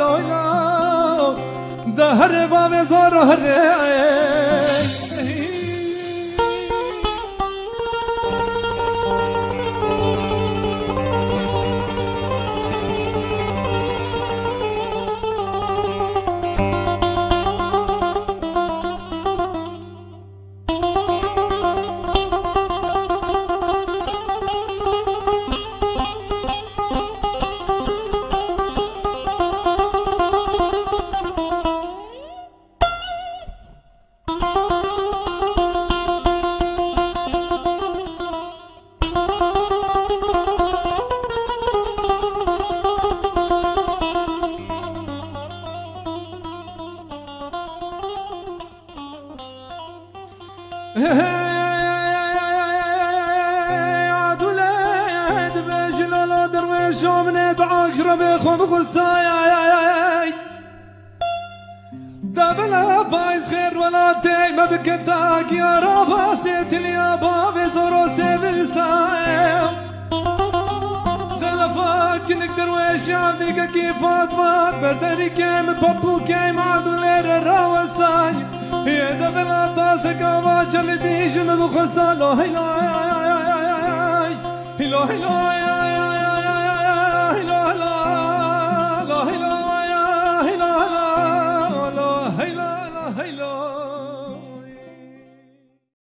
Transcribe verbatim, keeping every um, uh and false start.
loy lo. De here bavê zoro here. Adule dibêjî lala derwêşo min ê dua ji Rebê xwe bixwestay. Debela payîz xêr welatê me bike takiya rabasê tiliya bavê zoro sê bistay. Zelefa kinik derwêşan dîgekî Fatma berderîkê min pepûkê min Adulê re rawestay. Yê debela taseka va cemidî ji min bixwesta lo heylo. Heylo heylo.